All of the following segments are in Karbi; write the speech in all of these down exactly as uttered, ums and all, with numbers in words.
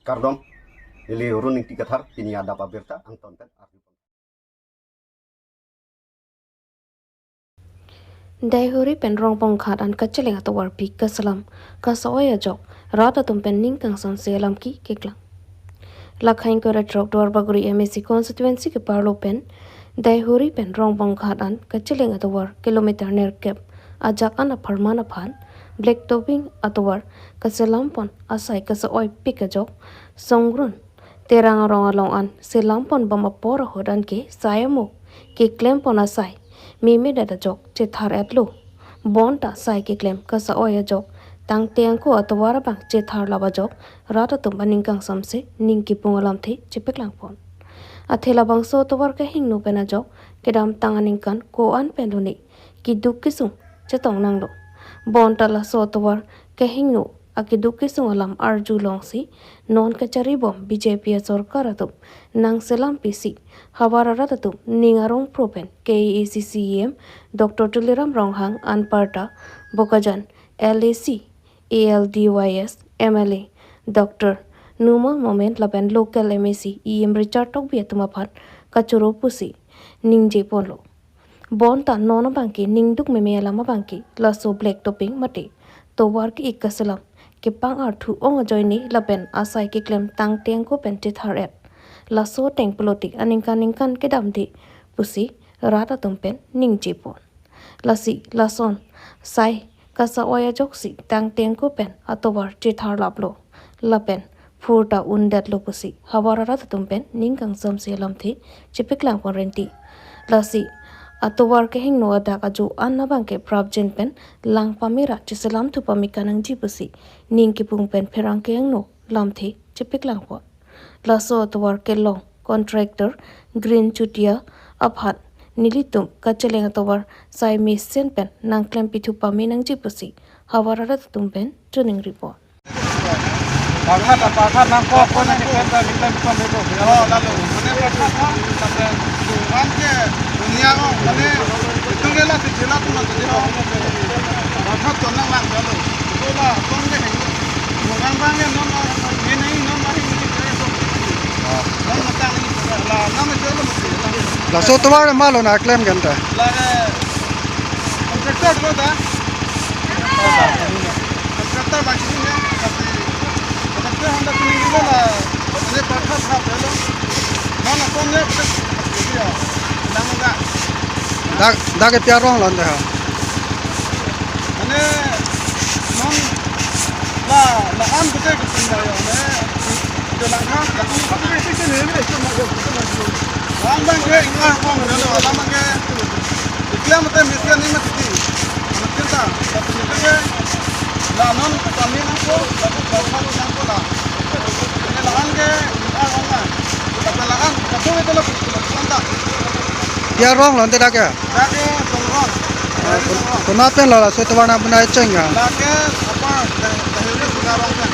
Kardom, neli Run Ingti Kathar, pini adap abirta angton pen arju. Daihuri pen Rongbonghat an kacheleng atovarpi kaselam kasa-oi ajok rat atum pen ning kangsam si alam ke keklang. Lakhain kore throk Duarbagori M A C constituency keparlo pen Daihuri pen Rongbonghat an kacheleng atovar kilometer nerkep ajak an apharman aphan black topping atovar kaselam pon asai kasa-oipik ajok Songrun Terang arong along an selam pon bom apor ahut an ke sai amuk keklem pon asai memedet ajok chethar-etlo. Bonta sai keklem kasa-oi ajok tangte angko atovar abang chetharlap ajok rat atum aning kangsam si ning kipung alamthe chepeklang pon. Athe labangso atovar kehingno pen ajok kedamtang aningkan ko-an pen lone keduk kesung chetong nanglo. Bonta laso atovar kehingno akeduk kesung alam arjulongsi non kacharibom B J P asorkar atum nangselam pisi havar arat atum ning arong pro pen K A A C C E M Doctor Tuliram Ronghang anparta Bokajan L A C, A L D Y S M L A Doctor Numal Momin lapen local M A C E M Richard Tokbi atum aphan kachoro pusi ningje ponlo. Bonta non abangke ningduk meme alam abangke laso black topping mate tovar ke-ik kaselam kepang arthu ong ajoine lapen asai keklem tangte angko pen chethar-et. Laso ateng pulote aningkan ningkan kedamde pusi rat atum pen ningje pon. Lasi lason sai kasa-oi ajoksi tangte angko pen atovar chetharlaplo lapen phurta undetlo pusi havar arat atum pen ning kangsam si alamthe chepeklang pon renti. Lasi atovar kehingno adak ajo an abangke prapjin pen lang pamera cheselam thu pame kanangji pusi ning kipung pen pherangke angno lamthe chepeklang pon. Laso atovar kelong contractor Green Chutia aphan nelitum kacheleng atovar sai mesen pen nangklem pithu pame nangji pusi havar arat atum pen choningri pon. Parkhat, parkhat nangkok, kok nangkok, nangkok, nangkok, nangkok. Oh, lalu, mane parkhat ha, sampai tuan ke dunia ko, mane itu ke lah, sejela tu mati jela. Parkhat tu nang lang lalu. Itu lah, kong ke heng. Orang bang ya, non, non, ini, ini, non, ini, ini, ini. Non, matang ini, lah, non, itu lah, mati. Laso atovar ma lo nangklem kan ta? Lah, eh, contractor lo ta. Contractor ba sini ya, tapi contractor Honda sini juga lah. Ini parkhat ha pelo. Mana kong ya, betul. Iya. Nang enggak. Dak, dak ke pi arong lo ante ha. Mane non la, la an betul ke sini ya, ne. Jalan ha, tapi itu sini ini. Lang bang ke, ah, kong, lalu lang bang ke. Iklam te mesen ni mati. Mungkin ta, tapi itu ke, la non kami nangkok, tapi bapak nangkok lah. Ini la an ke, ah, kong lah. Tapi la an, tapi itu lah, kong ta. Pi arong lo ante dak ke? Dak ke Songrun. Ah, kon-, konat pen lo laso atovar nangpinai cheng ya? Dak ke apa, dah, dah ini sudah arong kan.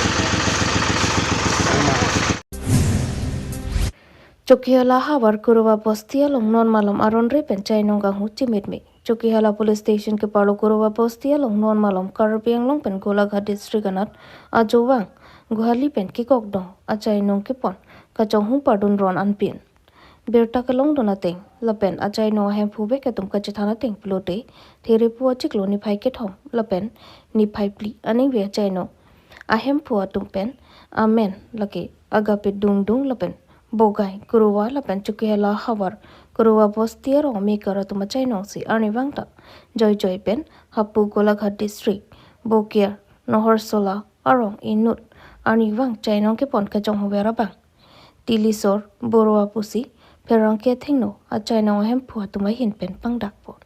Chokihola havar Kuruwa Bosti along non malom aron re pen chainong kanghu chimitme. Chokihola Police Station keparlo Kuruwa Bosti along non malom Karbi Anglong pen Golaghat District anat ajovang Guwahati pen kekokdong achainong kepon kachonghu pardun ron anpin. Birta kelongdun ateng lapen achainong ahemphu bek atum kachethan ateng pulote Therepu achiklo niphai kethom lapen niphai phli aningve achainong ahemphu atum pen amen lake Agape Dungdung lapen Bogai Kuruwa lapen Chokihola havar Kuruwa Bosti arong mekar atum achainong si arnivang ta joijoi pen hapu Golaghat District Bokajan Nohorsola arong inut arnivang chainong kepon kachonghuver abang Tilisor Baruah pusi pherangke athengno achainong ahemphu atum ahin pen pangdak pon.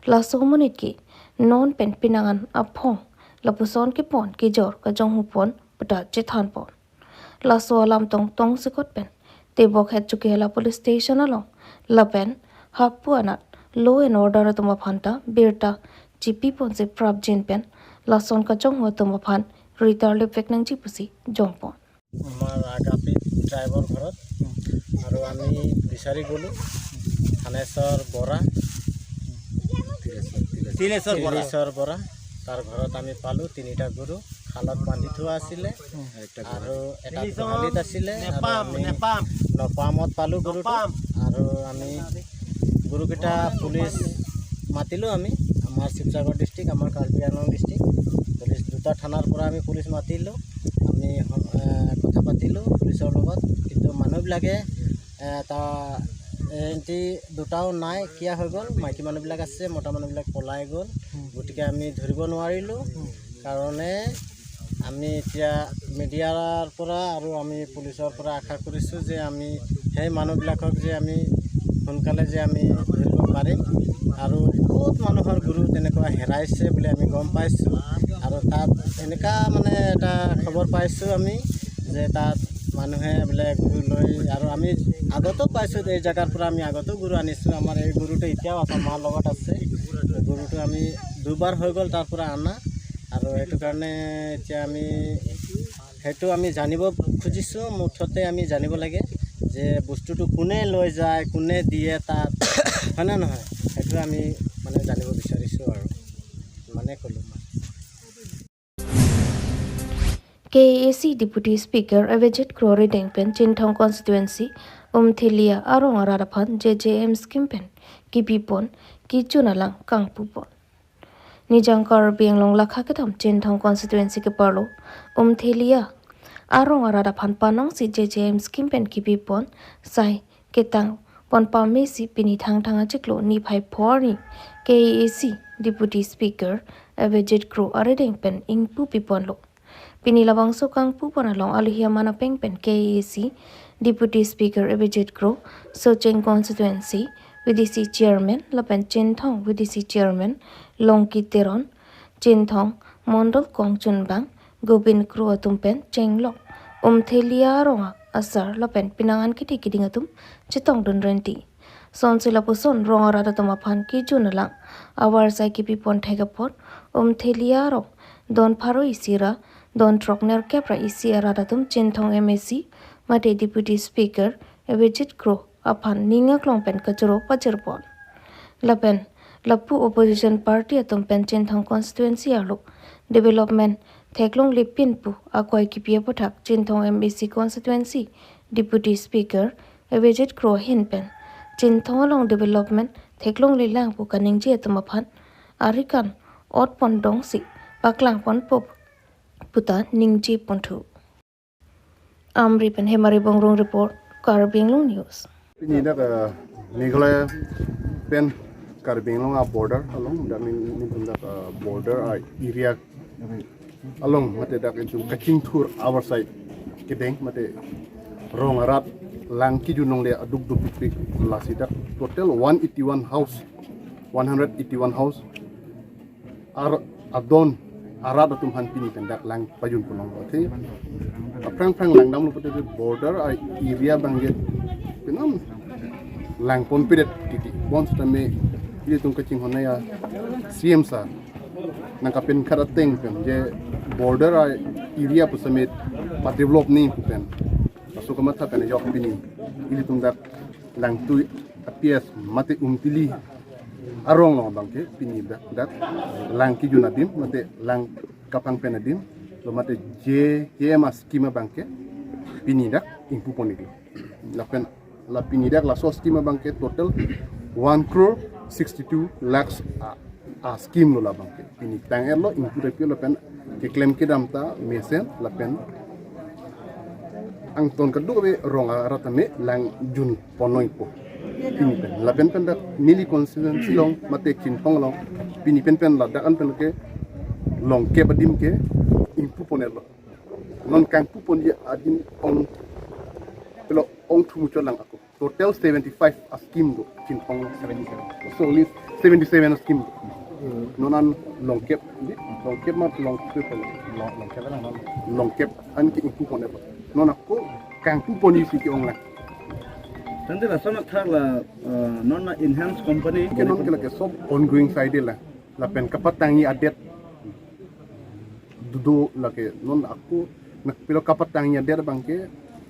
Laso amonit ke non pen pinangan aphong lapuson kepon kejor kachonghu pon puta chethan pon. Laso alam tongtong sikot pen tebok het Chokihola Police Station along lapen hapu anat law and order atum aphan ta birta chipi ponsi prapjin pen lason kachonghu atum aphan ritar lipvek nangji pusi jong pon. আমাৰ আগাপি ট্ৰাইবৰ ঘৰত আৰু আমি বিচাৰি গ'লোঁ থানেশ্বৰ বৰা, তিলেশ্বৰ বৰা। তিলেশ্বৰ বৰা। তাৰ ঘৰত আমি পালোঁ তিনিটা গৰু। খালত বান্ধি থোৱা আছিলে আৰু এটা গোহালিত আছিলে আৰু আমি নপামত পালো গৰুটো। আৰু আমি গৰুকেইটা পুলিচ মাতিলো আমি, আমাৰ শিৱসাগৰ ডিষ্ট্ৰিক্ট, আমাৰ কাৰ্বি আংলং ডিষ্ট্ৰিক্ট পুলিচ দুটা থানাৰ পৰা আমি পুলিচ মাতিলো। আমি এ, কথা পাতিলো পুলিচৰ লগত, কিন্তু মানুহবিলাকে এ, এটা এ, এণ্টি দুটাও নাই, কিয় হৈ গ'ল? মাইকী মানুহবিলাক আছে, মতা মানুহবিলাক পলাই গ'ল। গতিকে আমি ধৰিব নোৱাৰিলো কাৰণে আমি এতিয়া মিডিয়াৰ পৰা আৰু আমি পুলিচৰ পৰা আশা কৰিছো যে আমি সেই মানুহবিলাকক যে আমি সোনকালে যে আমি ধৰিব পাৰিম। আৰু বহুত মানুহৰ গৰু তেনেকুৱা হেৰাইছে বুলি আমি গম পাইছো। আৰু তাত এনেকা মানে এটা খবৰ পাইছো আমি যে তাত মানুহে বোলে গৰু লৈ, আৰু আমি আগতেও পাইছো, এই জেগাৰ পৰা আমি আগতেও গৰু আনিছো। আমাৰ এই গৰুটো এতিয়াও আছে, মাৰ লগত আছে। গৰুটো আমি দুবাৰ হৈ গ'ল তাৰ পৰা অনা, আৰু সেইটো কাৰণে এতিয়া আমি সেইটো আমি জানিব খুজিছো। মুঠতে আমি জানিব লাগে যে বস্তুটো কোনে লৈ যায়, কোনে দিয়ে তাত, হয় নে নহয়? সেইটো আমি মানে জানিব বিচাৰিছো আৰু মানে ক'লো মই। K A A C Deputy Speaker Avijit Kro arideng pen Chinthong constituency Umthelia arong arat aphan J J M scheme pen kipipon kejun alang kangpupon. Nijang Karbi Anglong lakha kedam Chinthong constituency keparlo Umthelia arong arat aphan panongsi J J M scheme pen kipipon sai ketang pon pamesi pini Thangthang achiklo niphai phor ni K A A C Deputy Speaker Avijit Kro arideng pen ingpu piponlo. Pini labangso kangpupon along alohi aman apeng pen K A A C Deputy Speaker Avijit Kro, Socheng constituency V D C Chairman lapen Chinthong V D C Chairman Longki Teron, Chinthong Mondol kongchunbang Gobind Kro atum pen chenglok Umthelia arong asar lapen pinangan kidi kiding atum chetongdun renti. Sonsi lapuson rong arat atum aphan kejun alang avarsai kipipon thek apot Umthelia arong don pharo isi ra don throk nerkep ra isi arat atum Chinthong M A C mate Deputy Speaker Avijit Kro aphan ning aklong pen kachoro pajirpon. Lapen lapu opposition party atum pen Chinthong constituency arlo development theklongle pin pu akoi kipi aputhak Chinthong M A C constituency Deputy Speaker Avijit Kro ahin pen Chinthong along development theklongle lang pu kaningje atum aphan arikan otpon dongsi paklangponpo puta ningjeponthu. Amri pen Hemari Bongrung report, Karbi Anglong News. Pini dak, eh, Meghalaya pen Karbi Anglong a border along, dak ni, ni pun dak, eh, border a area along mate dak itum kachingthur avarsai kedeng mate rong arat lang kejun longle aduk duk pik pik, lasi dak total one eighty-one house, one hundred eighty-one house ar adon arat atum aphan pini pen dak lang pajun ponlonglo. Athe aphrang phrang langdamlo pute border a area abangke penang langponpedet titi. Bonsitame ilitum kachinghon a C M sir nangkapenkhat ateng pen je border a area pu sitame padevelop nangji pu pen laso kamatha pen ajok pini ilitum dak Langtui a P S mate Umthelia arong along abangke pini dak, dak lang kejun adim mate lang kapangpen adim lo mate J J M a scheme abangke pini dak ingpupon iklo. Lapen la pini dak laso scheme abangke total one crore sixty-two lakhs a, a scheme lo labangke. Pini tang-etlo, ingpu-et pilo pen keklem kedam ta mesen lapen angton kadokave rong arat tame lang junpon nangpo. Pini pen lapen pen dak neli constituency along mate Chinthong along pini pen pen ladak an pen ke longkep adim ke ingpupon-etlo. Non kangpuponji adim ong pelo ong thumuchot lang ako. Total seventy-five a scheme do Chinthong. Seventy-seven. So only seventy-seven a scheme do. Non an longkep, di longkep ma longkep pelo. Long, longkep lang non. Longkep an ke ingpupon-etlo. Non ako kangpuponji si ke-ong lang. Tangte lason athak la, eh, non na enhance company. Ke non ke lake sob ongoing side la. Lapen kapatangji adet do lake non ako nangpilo kapatangji adet abangke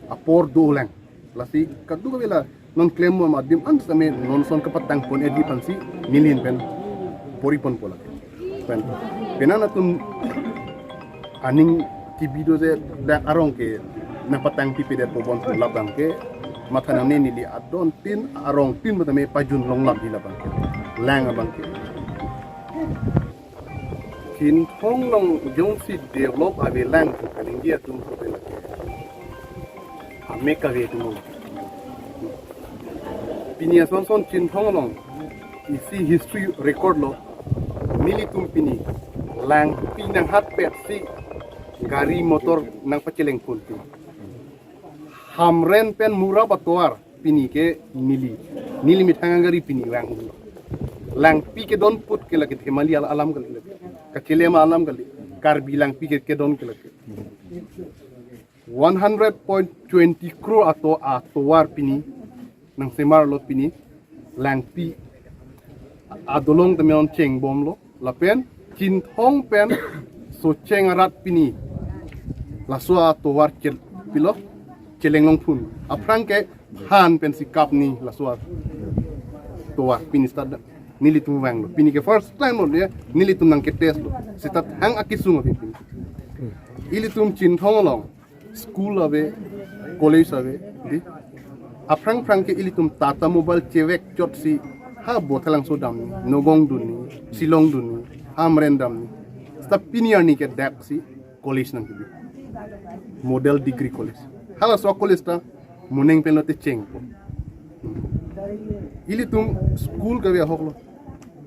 apor dolang. Lasi kadokave la non klem mo adim an sitame non son kapatangpon-etji aphansi neli pen poriponpo lake. Pen penang atum aning kibi do je dak arong ke nangpatang pipedet po bon pu labang ke matha nangne neli adon tin arong tin matame pajun longlap di labang ke lang abang ke. Chinthong along jongsi develop ave lang pu kaningje atum pu pen ke amek ave atum. Pini ason son Chinthong along isi history record lo, nelitum pini Langpi nanghatpet si gari motor nangpacheleng pon pu. Hamren pen Murap atovar pini ke neli, neli methang gari pini vang. Langpi kedon put ke lake Dhemali al- alam kali lake. Kachelem alam kali. Karbi Langpi ke kedon ke lake. One hundred point twenty crore ato atovar pini nangsemar lo pini Langpi adolong temenon chengbom lo lapen Chinthong pen Socheng arat pini laso atovar chel- pilo cheleng longphun aphrang ke han pen sikap ni laso atovar pini start nelitum vang lo pini ke first time lo ya nelitum nangke test lo sita thang akisung ave pini ilitum Chinthong along school ave, college ave, di. Aphrang phrang ke ilitum Tata Mobile chevek chot si ha Bothelangso damni, Nagaon dunni, Shillong dunni, Hamren damni. Sita pini arni ke dak si college nangkebi. Model Degree College. Halaso college ta moneng pen lote chengpo. Ilitum school kave ahok lo.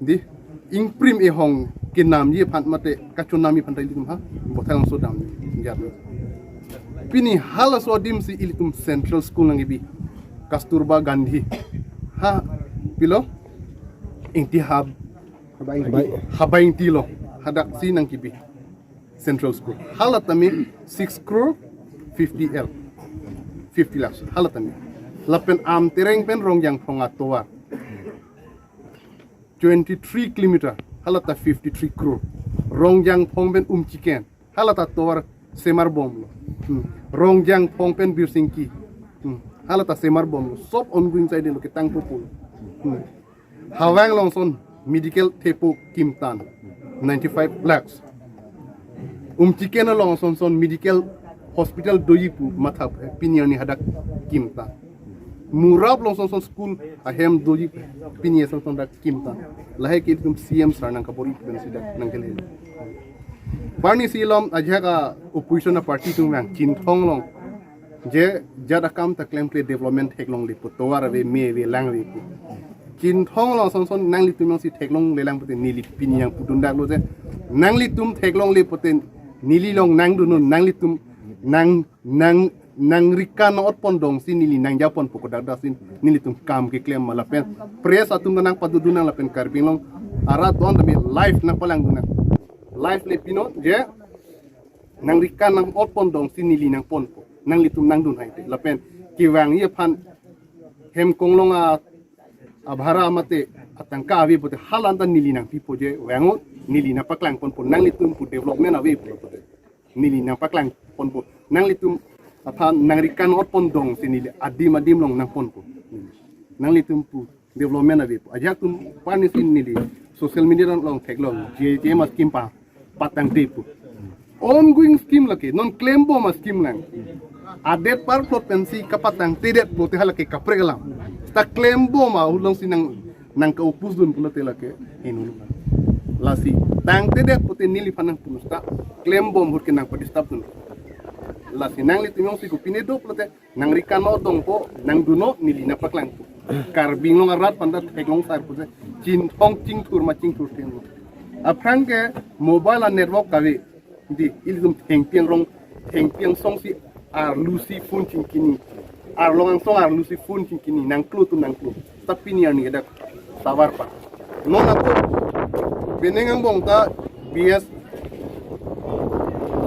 Di ingprim ehong kenamji aphan mate kachonamji aphan ta ilitum ha Bothelangso damni jat. Pini halaso adim si ilitum Central School nangkebi Kasturba Gandhi ha pilo Ingti Hab- Habai Ingti lo hadak si nangkebi Central School. Hala tame six crore fifty L, fifty lakhs. Hala tame. Lapen Amtereng pen Rongjangphong atovar twenty-three kilometer. Hala ta fifty-three crore. Rongjangphong pen Umchiken. Hala ta tovar semar bom lo. Hmm. Rongjangphong pen Birsingki. Hmm. Hala ta semar bom lo. Sob ongoing side lo ketang popul. Hmm. Hawang along son medical thepo kimtan ninety-five lakhs. Umchiken along son son medical hospital doji pu matha pini arni hadak kimtan. Murap along son son school ahem doji pini son son dak kimtan. Lahai ke itum C M sir nangkabor-i pen si dak nangkele. Parni si lom ajak a opposition a party atum vang Chinthong along je jat akam ta klemkle development theklongle pu tovar ave me ave lang ave pu. Chinthong along son son nanglitum along si theklongle lang pute neli pini nangpudun dak lo je nanglitum theklongle pute neli along nangdun non nanglitum nang nang nangrikan ot pon dong si neli nangjapon pu kodak dak si nelitum kam keklem ma lapen press atum ta nangpadodun nang lapen Karbi Anglong arat don tame live nangpalangdun nang live le pinon je nangrikan nang ot pon dong si neli nangponpo. Nanglitum nangdun hai te. Lapen kevangji aphan hem konglong a abhara mate atangka ave pute hala ta neli nangpipo je vang non neli nangpaklang ponpo nanglitum pu development ave pu pute. Neli nangpaklang ponpo. Nanglitum aphan nangrikan ot pon dong si neli adim adim along nangponpo. Nanglitum pu development ave pu. Ajak atum parni si neli social media along theklong. J J M a scheme pa patangte pu. Ongoing scheme lake non klembom a scheme lang. Adet par plot pensi kapatangtedet plote halake kaprek alam. Ta klembom ahut along si nang nangka-oppose dun pulote lake hinu. Lasi tangtedet pute neliphan nangpunu ta klembom ahut ke nangpadisturb dun. Lasi nanglitum along si kopine do pulote nangrikan ot dongpo nangdun non neli nangpaklangpo. Karbi Anglong arat aphan ta theklong sar pute Chinthong chingthur ma chingthur theng. Aphrang ke mobile a network kave di ilitum thengpi angrong thengpi angsong si arlu si phone chingkini. Arlong angsong arlu si phone chingkini nangklo atum nangklo. Ta pini arni dak tovar pa. Non ako penang angbong ta B S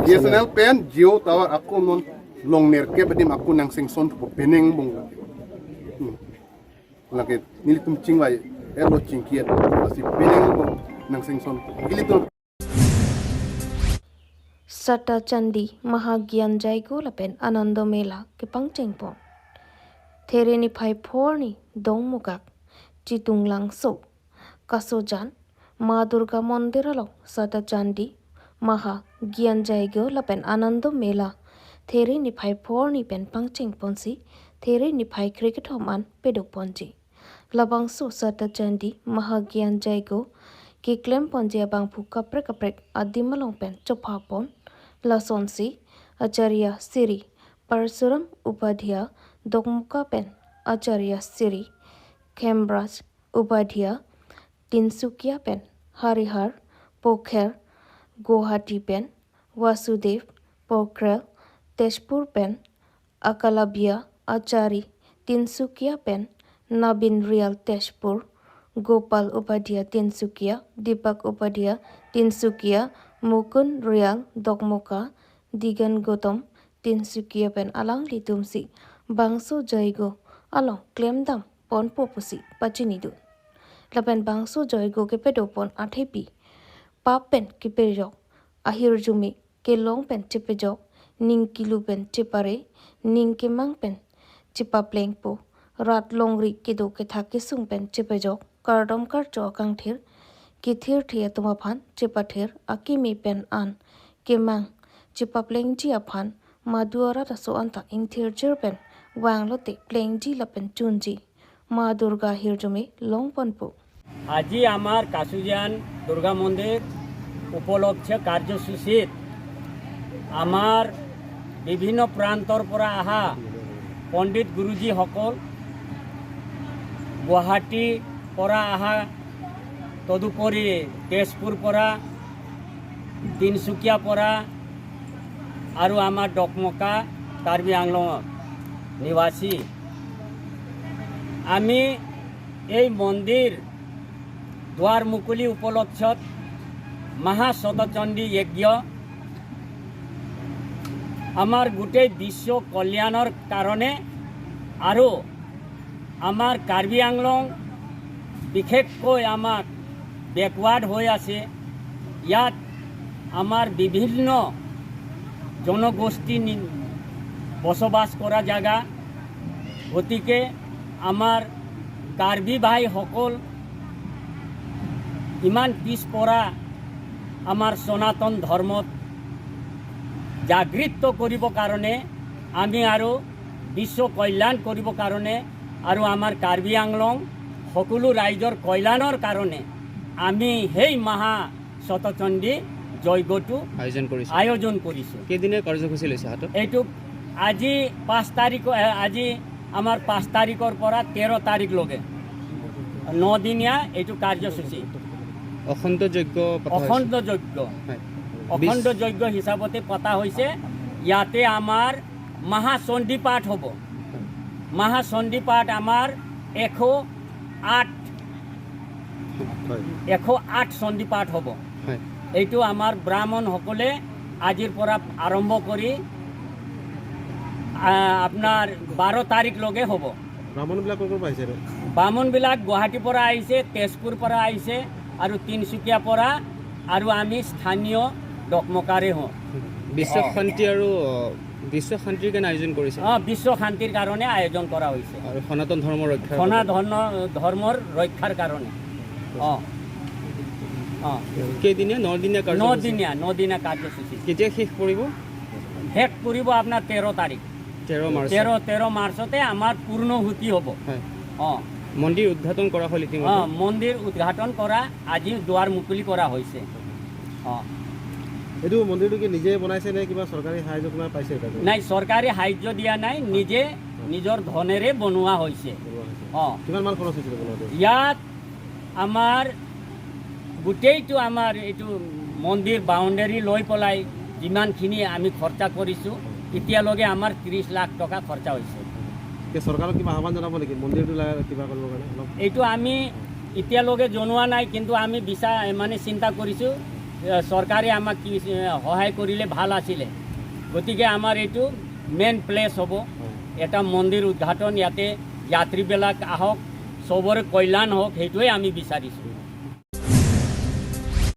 B S N L pen Jio tovar ako non longnerkep adim ako nang sanction thupo penang angbong. Hmm. Lake nelitum chingvai elo chingki et asi penang angbong nang sanction. Ilitum Sata Chandi, Mahagyan Jaigo lapen Anando Mela kepangchengpon. There niphai phor ni Dongmukak, Chitunglang so, Kasojan, Ma Durga Mondir along Sata Chandi, Maha Gyan Jaigo lapen Anando Mela There niphai phongo arni pen pangcheng ponsi There niphai krekethom an pado ponji. Labangso Sata Chandi Maha Gyan Jaigo keklem ponji abangphu kaprek kaprek adim along pen chopha pon. Lasonsi Acharya Sri Parsuram Upadhyaya Dokmoka pen, Acharya Sri Khemraj Upadhyaya Tinsukia pen, Harihar Pokharel Guwahati pen, Vasudev Pokharel Tezpur pen, Akalabya Achari Tinsukia pen, Nabin Real Tezpur, Gopal Upadhyaya Tinsukia, Deepak Upadhyaya Tinsukia, Mukund Real Dokmoka, Digan Gautam Tinsukia pen alanglitumsi bangso Jaigo along klemdam ponpo pusi pachinidun. Lapen bangso Jaigo kepado pon athepi pap pen kepejok, ahirjume kelong pen chepejok, ning kilu pen chepare, ning kemang pen chepaplengpo, rat longri kedo kethak kesung pen chepejok, kardom karcho akangthir kethirthe atum aphan chepathir, akimi pen an kemang chepaplengji aphan madu arat aso anta ingthirjir pen vanglote plengji lapen chunji Ma Durga ahirjume long ponpo. আজি আমাৰ কাচুজান দুৰ্গা মন্দিৰ উপলক্ষে কাৰ্যসূচীত আমাৰ বিভিন্ন প্ৰান্তৰ পৰা অহা পণ্ডিত গুৰুজীসকল, গুৱাহাটীৰ পৰা অহা, তদুপৰি তেজপুৰ পৰা, তিনিচুকীয়াৰ পৰা আৰু আমাৰ ডকমকা কাৰ্বি আংলঙৰ নিবাসী, আমি এই মন্দিৰ দুৱাৰ মুকলি উপলক্ষত মহাশতচণ্ডী যজ্ঞ আমাৰ গোটেই বিশ্ব কল্যাণৰ কাৰণে আৰু আমাৰ কাৰ্বি আংলং বিশেষকৈ আমাৰ বেকৱাৰ্ড হৈ আছে। ইয়াত আমাৰ বিভিন্ন জনগোষ্ঠী নি-, বসবাস কৰা জাগা। গতিকে আমাৰ কাৰ্বি ভাইসকল ইমান পিছপৰা আমাৰ সনাতন ধৰ্মত জাগৃত কৰিব কাৰণে আমি আৰু বিশ্ব কল্যাণ কৰিব কাৰণে আৰু আমাৰ কাৰ্বি আংলং সকলো ৰাইজৰ কল্যাণৰ কাৰণে আমি সেই মহা শতচণ্ডী যজ্ঞটো আয়োজন কৰিছে। আয়োজন কৰিছো। কেইদিনীয়া কাৰ্যসূচী লৈছে হাতত? এইটো আজি পাঁচ তাৰিখ, এ, আজি আমাৰ পাঁচ তাৰিখৰ পৰা তেৰ তাৰিখ লগে নদিনীয়া এইটো কাৰ্যসূচী। অখণ্ড যজ্ঞ পতা হৈছে। অখণ্ড যজ্ঞ। হয়। অখণ্ড বিশ- যজ্ঞ হিচাপতে পতা হৈছে। ইয়াতে আমাৰ মহাচণ্ডী পাঠ হ'ব। মহাচণ্ডী পাঠ আমাৰ এশ আঠ, হয়। এশ আঠ চণ্ডী পাঠ হ'ব। হয়। এইটো আমাৰ ব্ৰাহ্মণসকলে আজিৰ পৰা আৰম্ভ কৰি, আ, আপোনাৰ বাৰ তাৰিখ লগে হ'ব। ব্ৰাহ্মণবিলাক ক'ৰ ক'ৰ পৰা আহিছে? ব্ৰাহ্মণবিলাক গুৱাহাটীৰ পৰা আহিছে, তেজপুৰ পৰা আহিছে আৰু তিনিচুকীয়াৰ পৰা, আৰু আমি স্থানীয় ডকমকাৰে হওঁ। বিশ্ব অ। শান্তি আৰু, অ, বিশ্ব শান্তিৰ কাৰণে আয়োজন কৰিছে। অ, বিশ্ব শান্তিৰ কাৰণে আয়োজন কৰা হৈছে। আৰু সনাতন ধৰ্ম ৰক্ষাৰ সনাতন বাবে। ধৰ্ম, ধৰ্মৰ ৰক্ষাৰ কাৰণে। অ। অ। কেইদিনীয়া? নদিনীয়া কাৰ্যসূচী? নদিনীয়া, নদিনীয়া কাৰ্যসূচী। কেতিয়া শেষ কৰিব? শেষ কৰিব আপোনাৰ তেৰ তাৰিখ। তেৰ মাৰ্চ। তেৰ, তেৰ মাৰ্চতে আমাৰ পূৰ্ণাহুতি হ'ব। হয়। অ। মন্দিৰ উদ্ঘাটন কৰা হ'ল ইতিমধ্যে। অ, মন্দিৰ উদ্ঘাটন কৰা, আজি দুৱাৰ মুকলি কৰা হৈছে। অ। এইটো মন্দিৰটো কি নিজে বনাইছে নে কিবা চৰকাৰী সাহায্য কোনোবা পাইছে তাতে? নাই, চৰকাৰী সাহায্য দিয়া নাই, নিজে হয়। নিজৰ ধনেৰে বনোৱা হৈছে। বনোৱা হৈছে। অ। কিমান মান খৰচ হৈছিলে বনাওঁতে? ইয়াত আমাৰ গোটেইটো আমাৰ এইটো মন্দিৰ বাউণ্ডেৰী লৈ পেলাই যিমানখিনি আমি খৰচা কৰিছো, এতিয়ালৈকে আমাৰ ত্ৰিশ লাখ টকা খৰচা হৈছে। এতিয়া চৰকাৰক কিবা আহ্বান জনাব নেকি মন্দিৰটো লা-, কিবা কৰিবৰ কাৰণে অলপ? এইটো আমি এতিয়ালৈকে জনোৱা নাই, কিন্তু আমি বিচা-, মানে চিন্তা কৰিছো, এ, চৰকাৰে আমাক কি, এ, সহায় কৰিলে ভাল আছিলে। গতিকে আমাৰ এইটো মেইন প্লেচ হ'ব। হয়। এটা মন্দিৰ উদ্ঘাটন, ইয়াতে যাত্ৰীবিলাক আহক, চবৰে কল্যাণ হওক, সেইটোৱে আমি বিচাৰিছো।